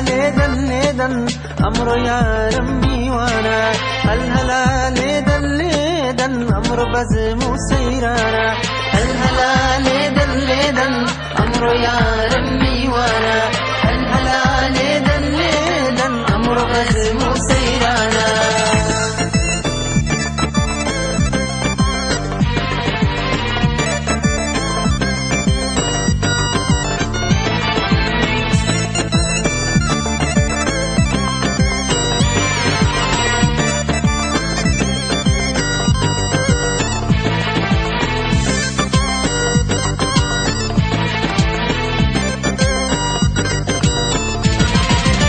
لێدەن لێدەن ئەمڕۆ یارم میوانە، هەل هەلا لێدەن لێدەن ئەمڕۆ بەزم و سەیرانە، هەل هەلا لێدەن لێدەن ئەمڕۆ یارم میوانە، هەل هەلا لێدەن لێدەن ئەمڕۆ بەزم و سەیرانە.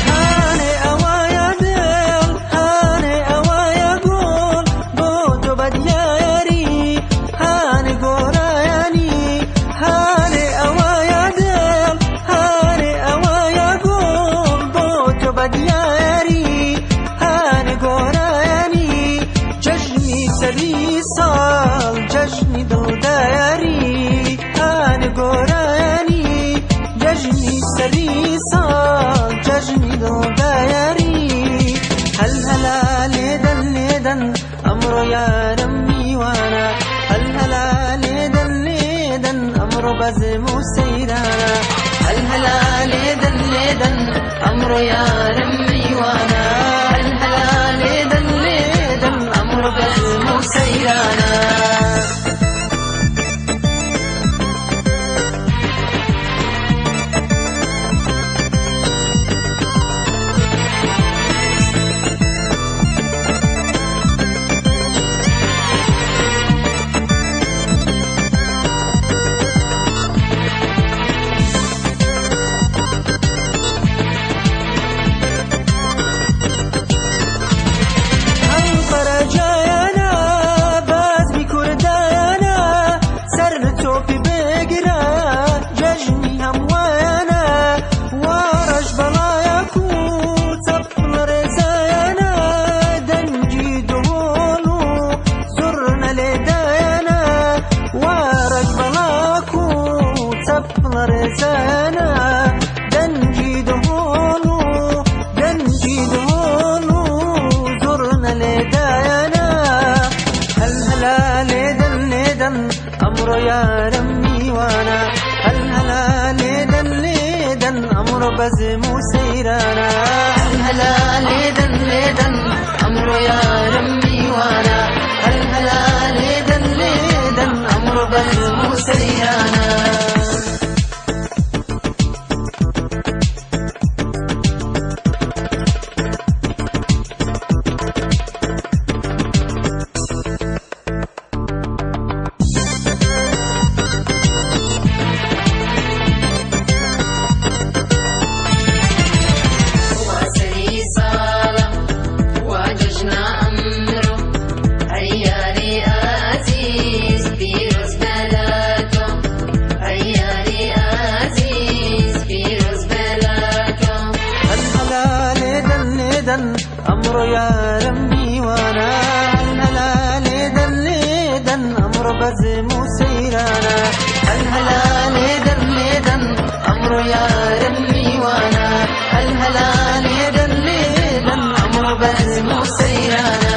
هانێ ئەوایە دڵ، هانێ ئەوایە گوڵ، بۆ تۆ بەدیاری هانێ گۆرانی. هانێ ئەوایە دڵ، هانێ ئەوایە گوڵ، بۆ تۆ بەدیاری هانێ گۆرانی. جەژنی سەری ساڵ، جەژنی دڵداری، هانێ گۆرانی. جەژنی سەری ساڵ، جەژنی دڵداری. هەل هەلا لێدەن لێدەن ئەمڕۆ یارم میوانە، هەل هەلا لێدەن لێدەن ئەمڕۆ بەزم و سەیرانە، هەل هەلا لێدەن لێدەن ئەمڕۆ یارم میوانە، هەل هەلا لێدەن لێدەن ئەمڕۆ بەزم و سەیرانە. هەڵپەرەجایانە بەزمی کوردایانە، سەر تۆپی بگرە جەژنی هەمووانە، وا ڕەش بەڵایەک و چەپڵ ڕێزایانە، دەنگی دهۆڵ و زوڕنە لێدایانە، وا ڕەش بەڵاک و چەپڵ ڕێزایانە، دەنگی دهۆڵ و دەنگی دهۆڵ و زوڕنە لێدایانە. هەل هەلا لێدەن لێدەن ئەمڕۆ یارم میوانە، هەل هەلا لێدەن لێدەن ئەمڕۆ بەزم و سەیرانە، هەل هەلا لێدەن لێدەن ئەمڕۆ یارم میوانە، هەل هەلا لێدەن لێدەن ئەمڕۆ بەزم و سەیرانە. وا سەری ساڵە، وا جەژنە ئەمڕۆ، ئەی یاری ئازیز پیرۆز بێ لە تۆ، ئەی یاری ئازیز پیرۆز بێ لە تۆ. هەل هەلا لێدەن لێدەن ئەمڕۆ یارم میوانە، هەل هەلا لێدەن لێدەن ئەمڕۆ بەزم و سەیرانە، هەل هەلا لێدەن لێدەن ئەمڕۆ یارم میوانە، هەل هەلا لێدەن لێدەن ئەمڕۆ بەزم و سەیرانە.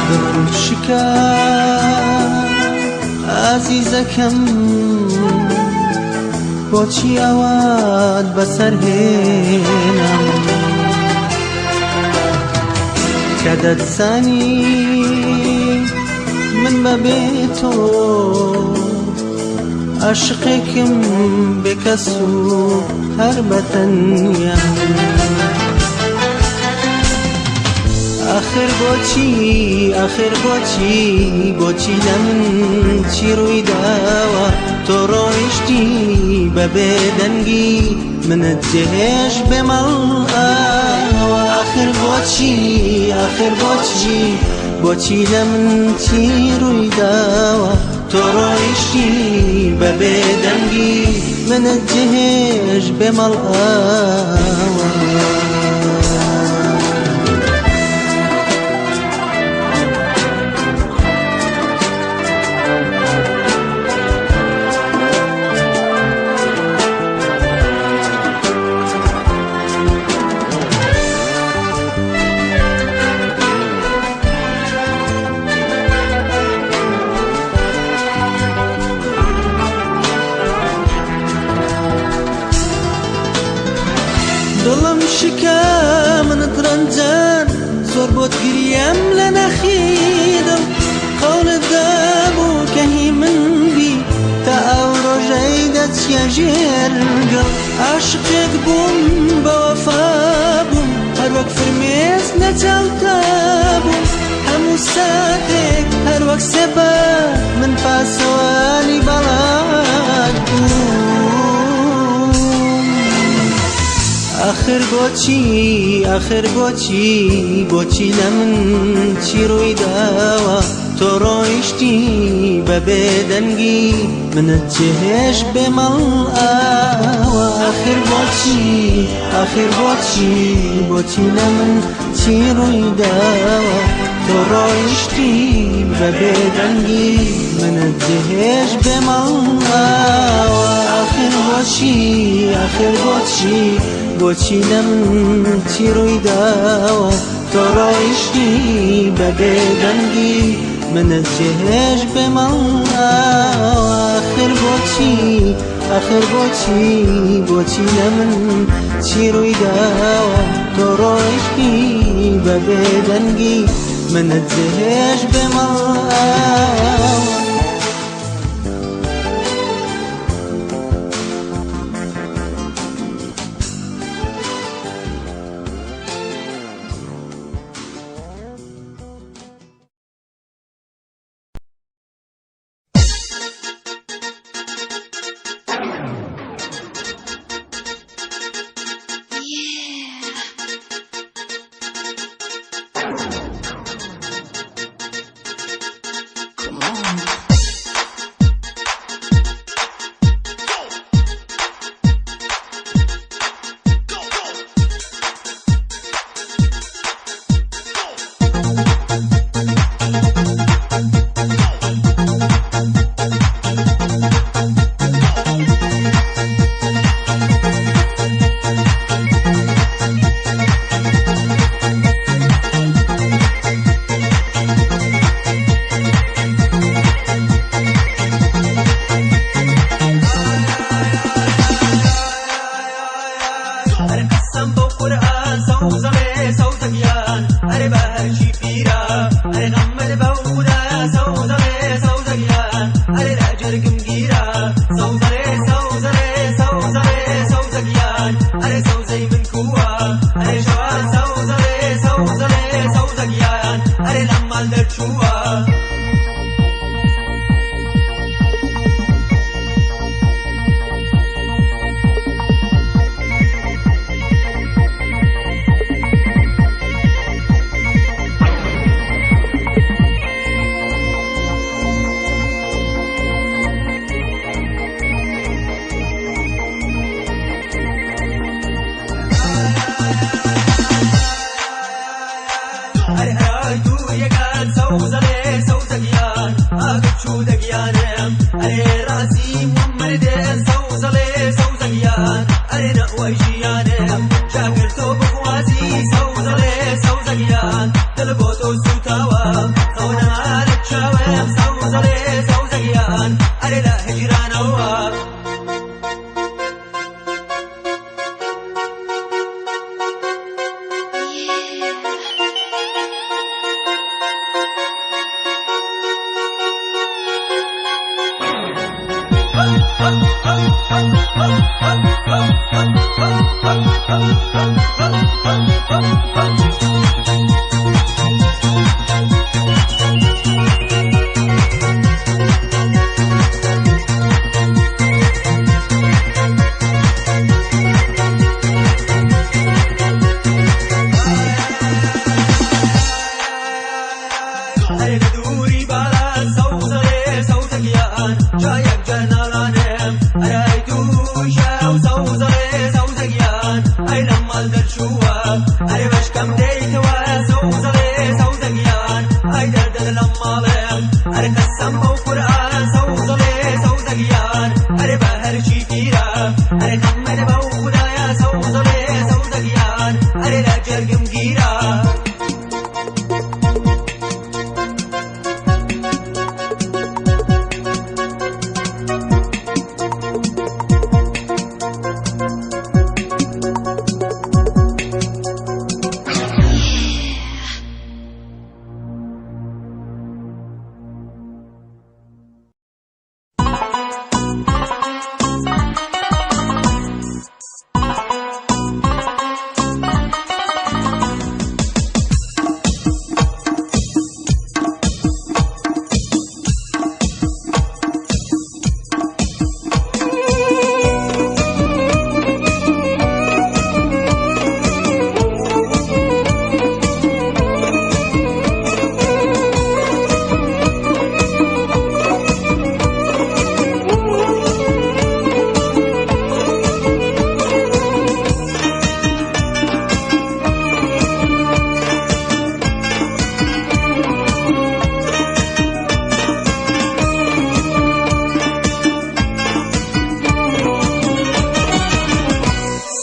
دڵم شکا ئازیزەکەم، بۆچی ئەوات بەسەر هێنام کە دەتزانی من بەبێ تۆ عاشقێکم بێکەس و هەر بەتەنیا. ئاخر بۆچی، ئاخر بۆچی، بۆچی لە من چی ڕووی داوە؟ تۆ ڕۆیشتی بە بێدەنگی منت جێهێش بێ مەڵئاوە. ئاخر بۆچی، ئاخر بۆچی، بۆچی لە من چی ڕووی داوە؟ تۆ ڕۆیشتی بە بێدەنگی منت جێهێش بێ مەڵئاوە. دڵم شکا منت ڕەنجان، زۆر بۆت گریام لە نەخی دڵ. قەولت دابوو کە هی من بی تا ئەو ڕۆژەی دەچیە ژێر گڵ. عاشقێک بووم بە وەفا بووم، هەر وەک فرمێس لە چاوتا بووم. هەموو ساتێک هەر وەک سێبەر من پاسەوانی بەڵات بووم. ئاخر بۆچی، ئاخر بۆچی، بۆچی لە من چی ڕووی داوە؟ تۆ ڕۆیشتی بە بێدەنگی منت جێهێش بێ مەڵئاوە. ئاخر بۆچی، ئاخر بۆچی، بۆچی لە من چی ڕووی داوە؟ تۆ ڕۆیشتی بە بێدەنگی منت جێهێش بێ مەڵئاوە. ئاخر بۆچی، ئاخر بۆچی، بۆچی لە من چی ڕووی داوە؟ تۆ ڕۆیشتی بە بێدەنگی منت جێهێش بێ مەڵئاوە. ئاخر بۆچی، ئاخر بۆچی، بۆچی لە من چی ڕووی داوە؟ تۆ ڕۆیشتی بە بێدەنگی منت جێهێش بێ مەڵئاوە.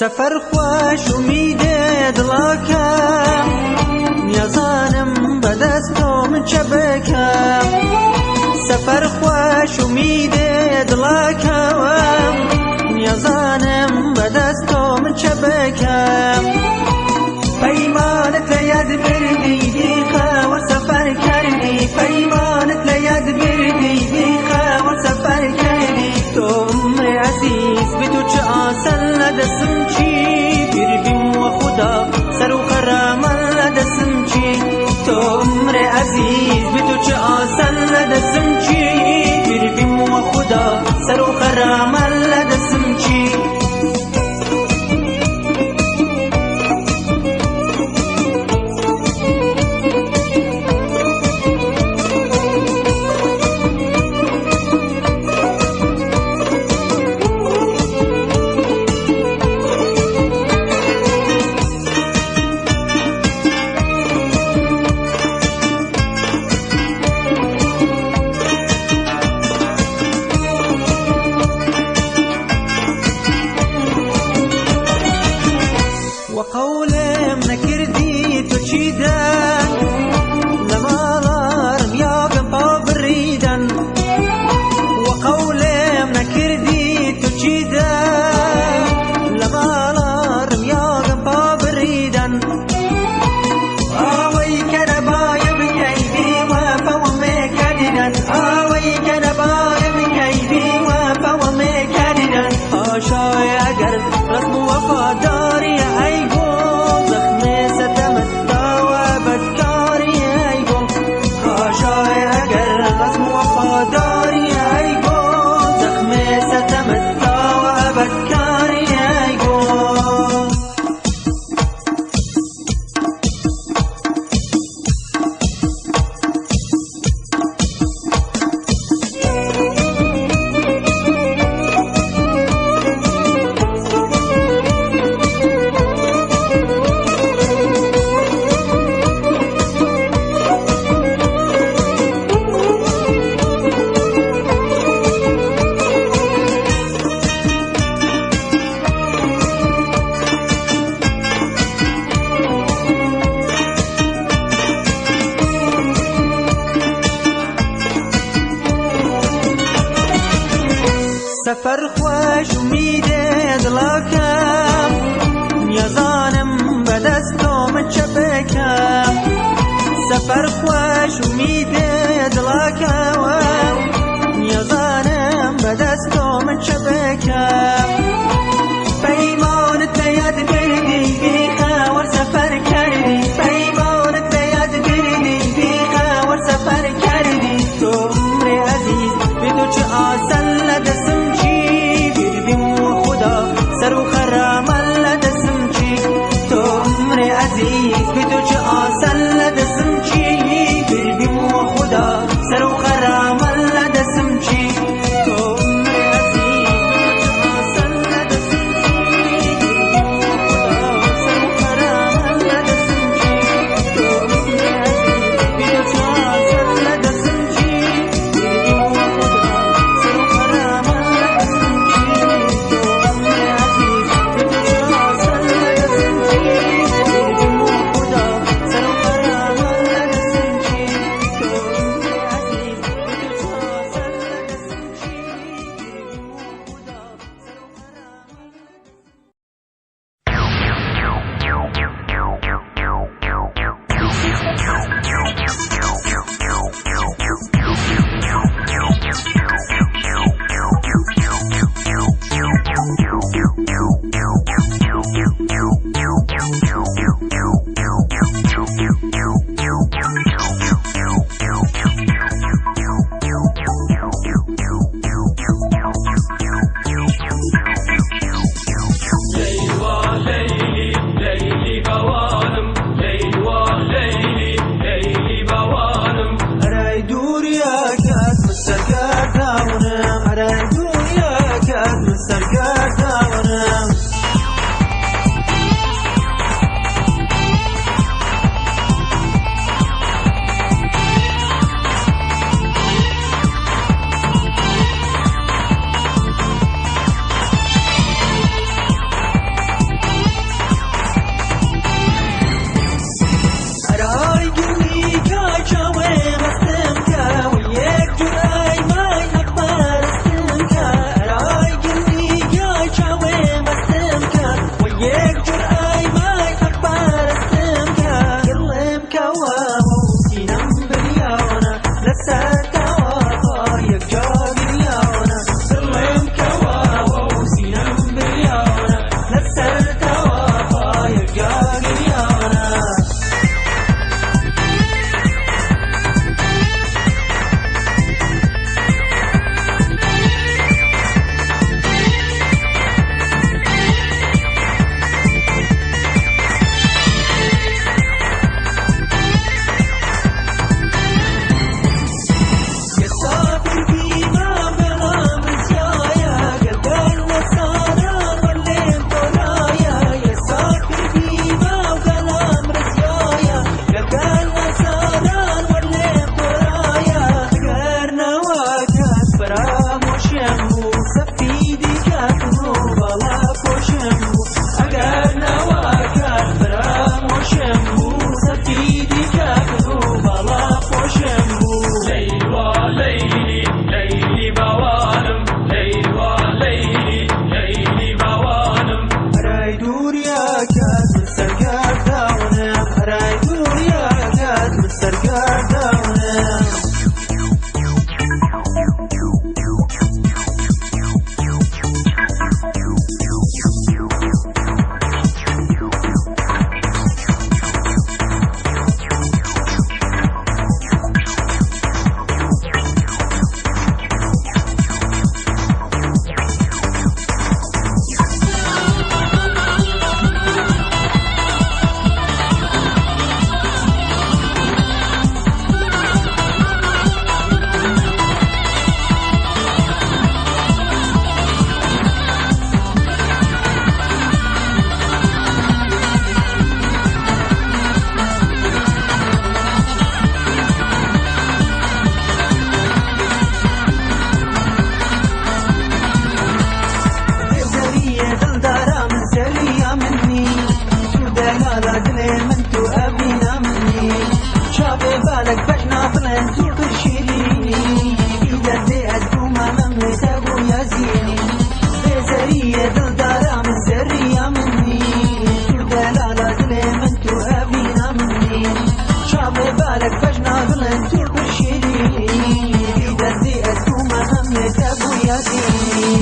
سەفەر خوەش ئومیدێ دڵەکەم نیەزانم بەدەستۆم چە بکەم سەفەر خوەش ئومیدێ دڵەکەم نیەزانم بەدەستۆم چە بکەم پەیمانت لە یاد بردی بیخەوە سەفەر کردی پەیمانت لە یاد بردی بیخەوە سەفەر کردی تۆ عمر عەزیز بتو چ ئاسەن لە دەسم چی بیربیم وە خودا سەر و خەرامەن لە دەسم چی تۆ عمر عەزیز بتو چ ئاسەن لە دەسم چی بیربیم وە خودا سەر و خەرامەن لە دەسم چی. وقولم نەکردی تۆ چیدەن لە ماڵارم یاگەم پا بڕیدەن وقولم نەکردی تۆ چیدەن لە ماڵارم یاگەم پا بڕیدەن ئاوەی کە نەبایە بکەی بیوەفەوە مێکەدیدەن ئاوەی کە نەبایە بکەی بیوەفەوە مێکەدیدەن پاشای ئەگەر ڕەسم و وەفاداری ئەی گوڵ زەخمێ سەتەمت داوە بەدکاری ئەی گوڵ پاشای ئەگەر ڕەسم و وەفاداری ئەی گوڵ زەخمێ سەتەمت داوە بەدکاری ئەی گوڵ. سەفەر خوەش ئومیدێ دڵەکەم نیەزانم بەدەستۆم چە بکەم سەفەر خوەش ئومیدێ دڵەکەم نیەزانم بەدەستۆم فراموشم بوو سەفیدی کافر و بەڵا پۆشم بوو ئەگەر نەواکات فراموشم بوو سەفیدی کافر و بەڵا پۆشم بوو لەیوا لەیلی لەیلی باوانم لەیوا لەیلی لەیلی باوانم ئەرای دووریاکات من سەرگەرداونم ئەرای دووریاکات من سەرگەرداونم. زەریە دڵدارا من زەریا منی تو دەلالا دلێ من تو ئەڤینا منی چاوێ بالک بەژنا بڵێن تو پرشیرینی دەردێ ئەز بوومە مەمێ تەبوو یازینی بێزەریە دڵدارا من زەریا منی تو دەلالا دلێ من تو ئەڤینا منی چاوێ بالک بەژنا بڵێن تو پرشیرینی دەردێ ئەز بوومە مەمێ تەبوو یازینی.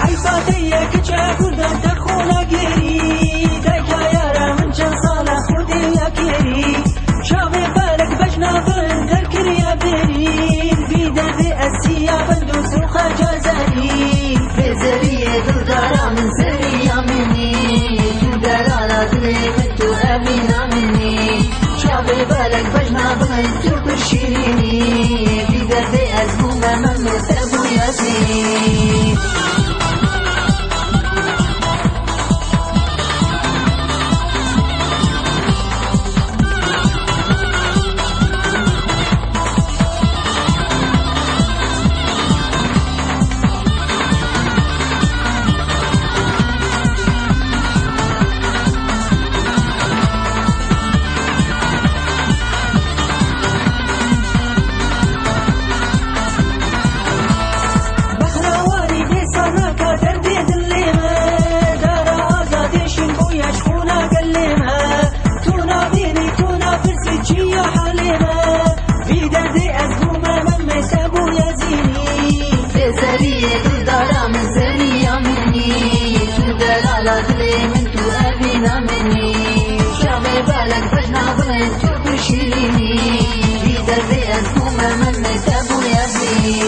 حەیفاتەیە کچە کوردان تەخۆ ناگێری دایکا یارە من چەند ساڵە خودێ یاکێری چاوێ بالک بەژنا بن دەرکریا بێری بی دەردێ ئەسیا بەند و سوخە جازاری بێزەریە دڵدارا من زەریا منی تو دەلالا دلێ من تو ئەڤینا منی چاوێ بالک بەژنا بڵێن تو پرشیرینی بی دەردێ ئەز بوومە مەمێ تەبوو یازینی. بەهراواری بێساناکە دەردێ دلێمە دارا ئازادێشین بۆ یەشخۆنا گەلێمە تۆ نابینی تۆ ناپرسی چییە حالێمە بی دەردێ ئەز بوومە مەمێ تەبوو یازینی بێزەریە دڵدارا من زەریا منی تو دەلالا دلێ من تو ئەڤینا منی چاوێ بالک بەژنا بڵێن تو پرشیرینی بی دەردێ ئەز بوومە مەمێ تەبوو یازینی.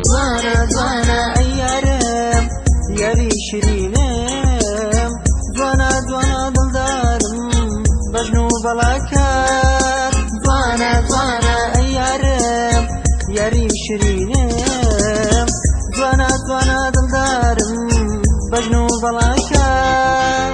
جوانە جوانە ئەی یارم یاری شیرینم جوانە جوانە دڵدارم بەژن و بەڵاکات جوانە جوانە ئەی یارم یاری شیرینم جوانە جوانە دڵدارم بەژن و بەڵاکات.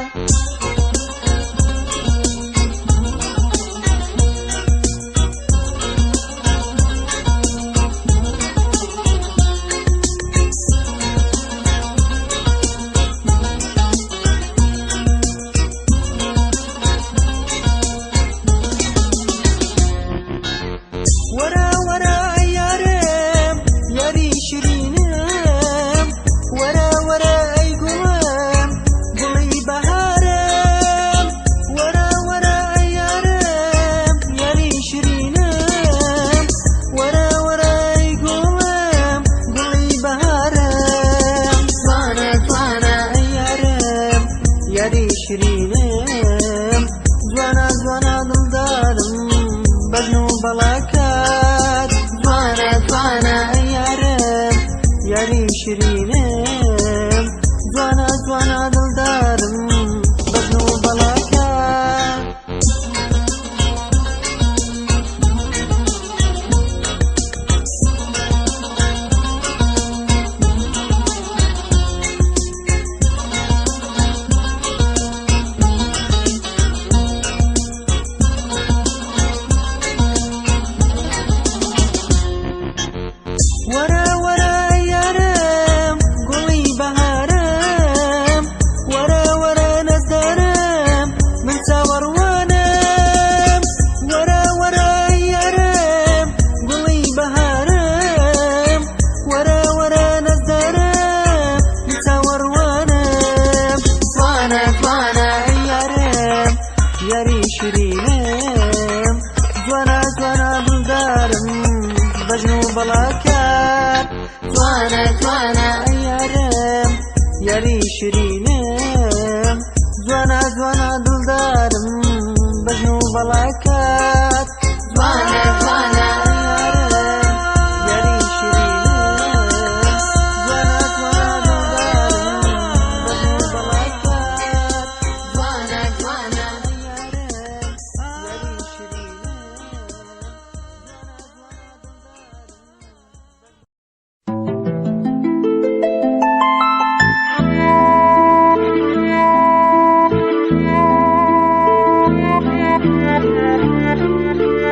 یاری شیرینم، جوانە جوانە دڵدارم بەژن و بەڵاکات. جوانە جوانە یارم یاری شیرینم، جوانە جوانە دڵدارم بەژن و بەڵاکات. جوانە جوانە یارم یاری شیرینم، جوانە جوانە دڵدارم بەژن و بەڵاکات. جوانە جوانە یارم یاری شیرینم، جوانە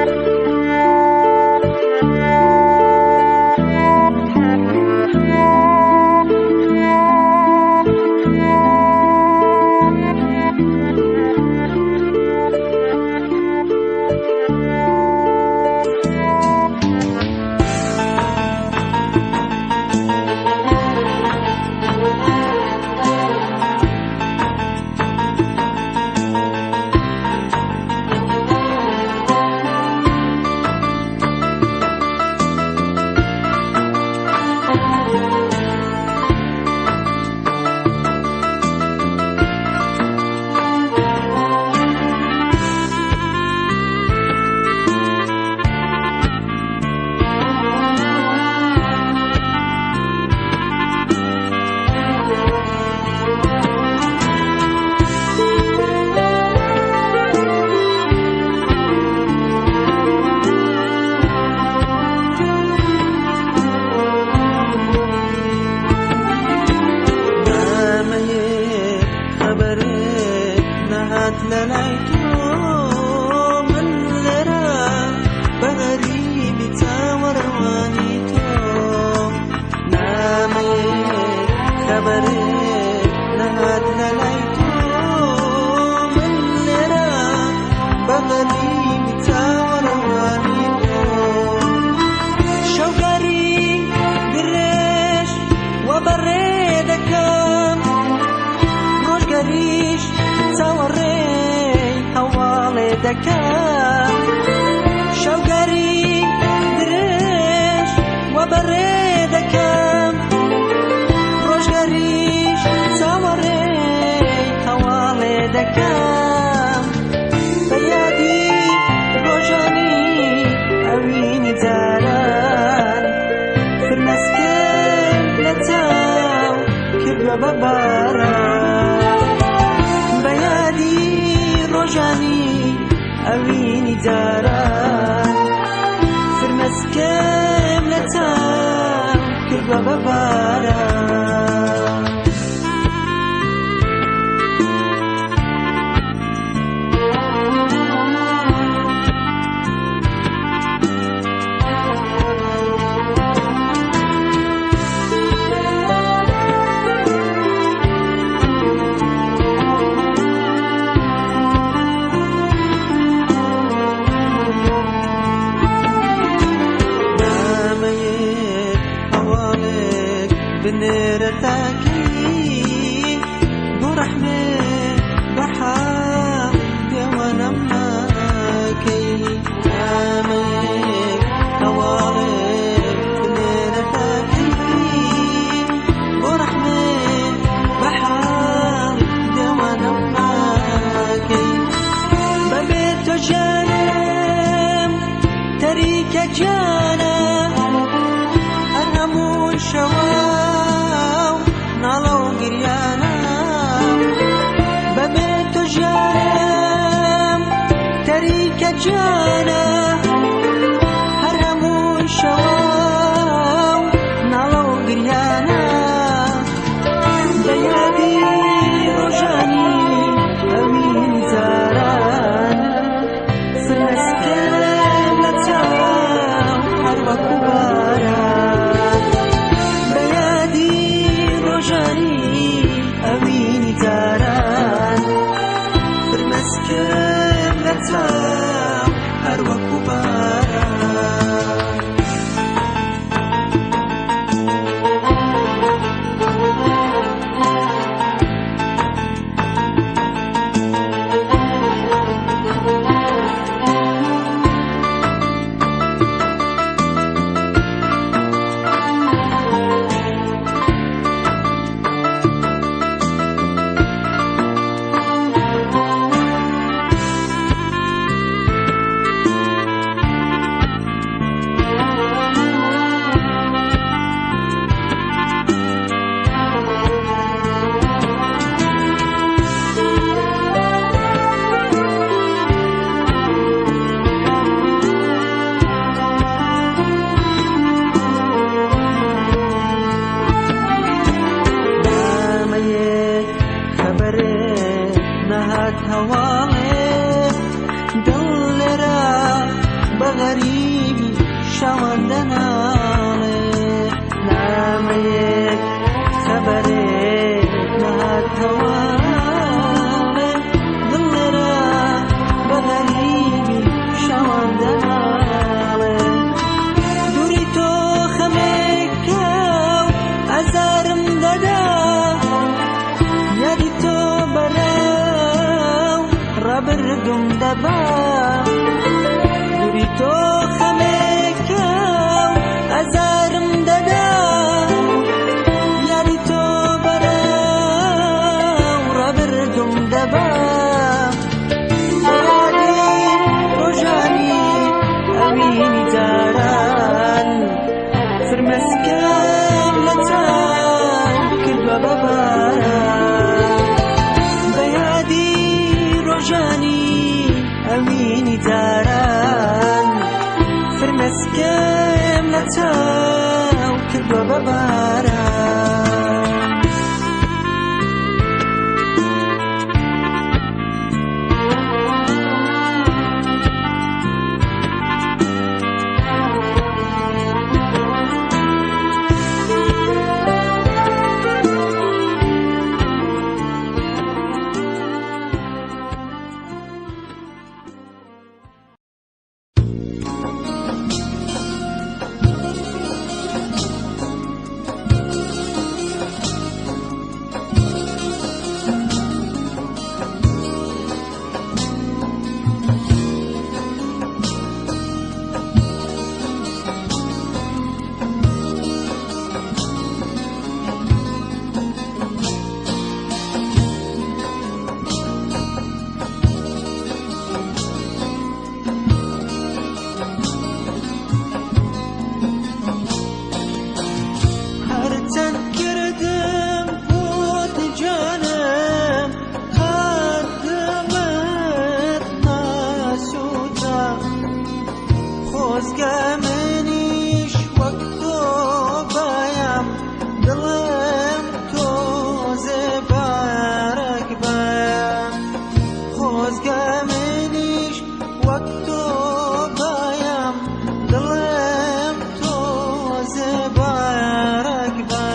جوانە دڵدارم. نامەیەک خەبەرێک نەهات لە لای تۆ، من لێرە بە غەریبی چاوەڕوانی تۆ. نامەیەک خەبەرێک نەهات لە لای تۆ، من لێرە بە غەریبی چاوەڕوانی تۆ. شەوگاری درێژ وە بەڕێ دەکەم، ڕۆژگەریش چاوەڕێی هەواڵێ دەکەم. شەوگەری درێژ وە بەڕێ دەکەم، ڕۆژگەریش چاوەڕێی هەواڵێ دەکەم. بە یادی ڕۆژانی ئەوینی جاران، فرمەسکم لە چاو کردووە بە باران. بە یادی ڕۆژانی ئەوینی جاران، فرمەسکم لە چاو کردووە بە باران. نامەیەک هەواڵێک بنێرە تاکی، بۆ ڕەحمێ بە حاڵی دێوانەم ناکەی. نامەیەک هەواڵێک بنێرە تاکی، بۆ ڕەحمێ بە حاڵی دێوانەم ناکەی. بەبێ تۆ ژیانم تەریکە گیانە، هەر هەموو شەواو ناڵە و گریانە. بەبێ تۆ ژیانم تەریکە گیانە، هەر هەموو شەواو ناڵە و گریانە. بە یادی ڕۆژانی ئەوینی جاران، فرمەسکم لە چاو هەر وەکو باران. بە یادی ڕۆژانی ئەوینی جاران، فرمەسکم لە چاو هەر وەکو غەریبی شەوان دەناڵێ. نامەیەک خەبەرێک نەهاتەوەڵێ، دڵ لێرە بە غەریبی شەوان دەناڵێ. دووری تۆ خەمێکە و ئازارم دەدا، یادی تۆ بەرەو ڕابردووم دەبا. دووری تۆ خەمێکە و ئازارم دەدا، یادی تۆ بەرەو ڕابردووم دەبا. یادی ڕۆژانی ئەوینی جاران، فرمەسکەم لە چاو کردووە بە باران. بە یادی ڕۆژانی ئەوینی جاران، فرمەسکەم لە چاو کردووە بە باران. هەرچەند کردم بۆت جانم، قەت دڵت ناسووتا. خۆزگە منیش وەک تۆ بایم، دڵم تۆزێ بارەک بایم. خۆزگە منیش وەک تۆ بایم، دڵم تۆزێ بارەک بایم.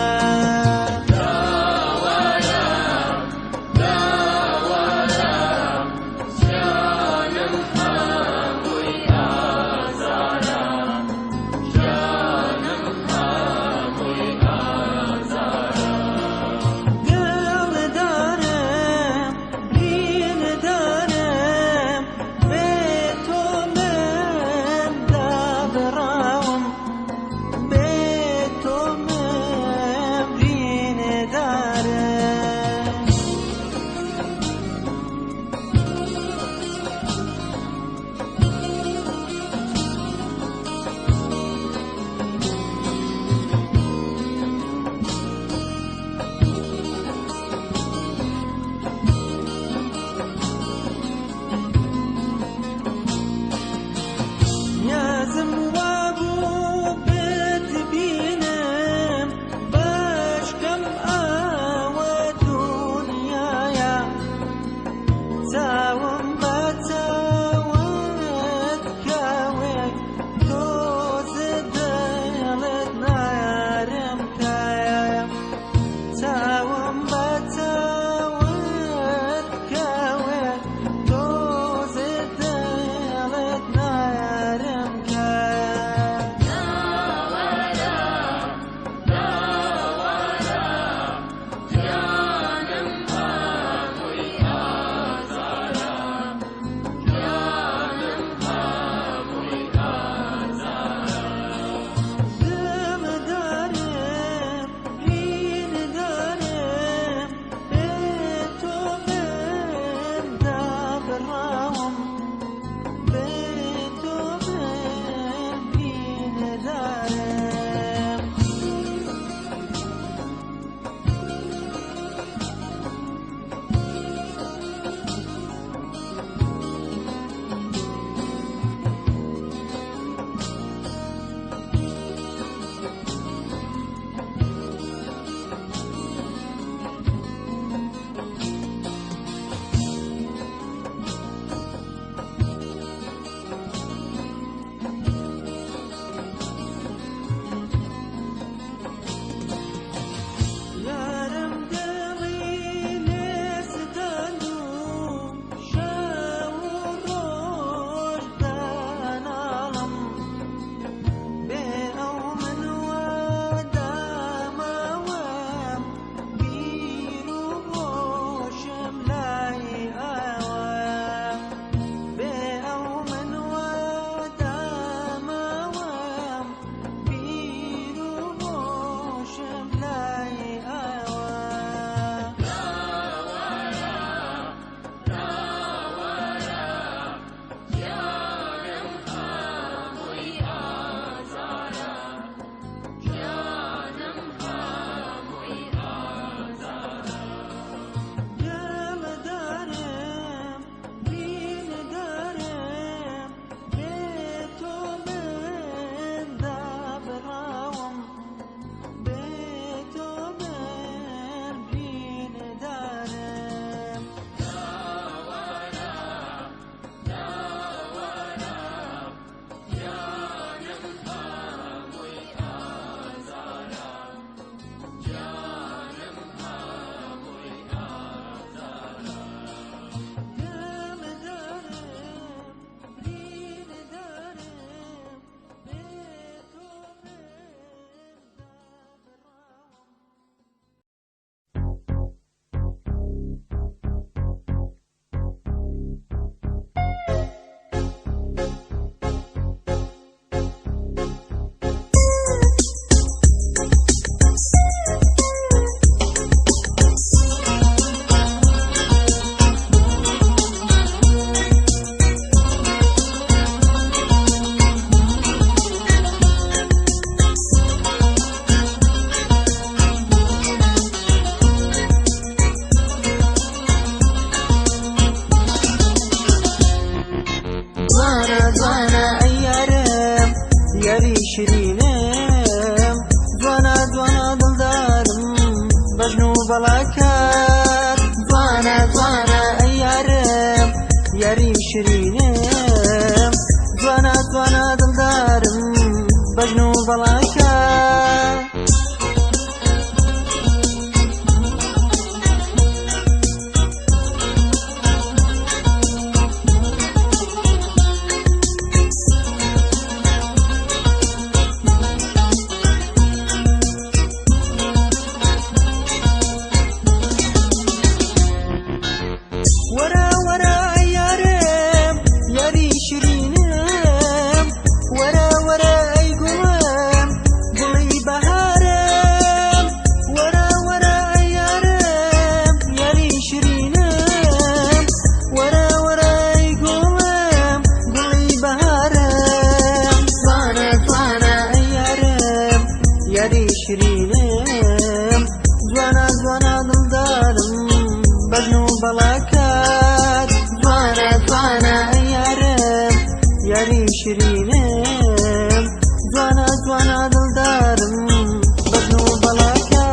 یاری شیرینم، جوانە جوانە دڵدارم، بەژن و بەڵاکە.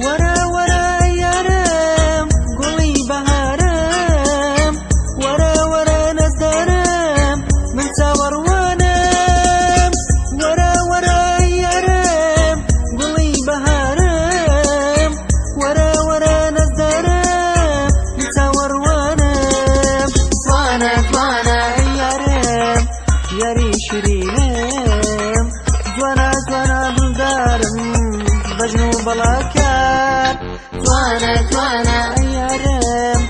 وەرە وەرە یارم، گوڵی بەهارم، وەرە وەرە نەزدارم، من چاوەڕوانم. وەرە وەرە یارم، گوڵی بەهارم، وەرە وەرە نەزدارم، من چاوەڕوانم. جوانە جوانە یارم، یاری شیرینم، جوانە جوانە دڵدارم، بەژن و بەڵاکار. جوانە جوانە یارم،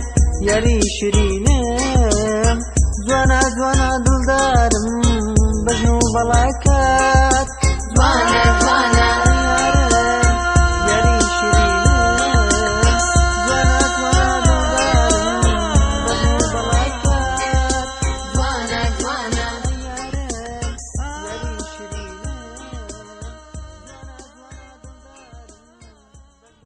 یاری شیرینم.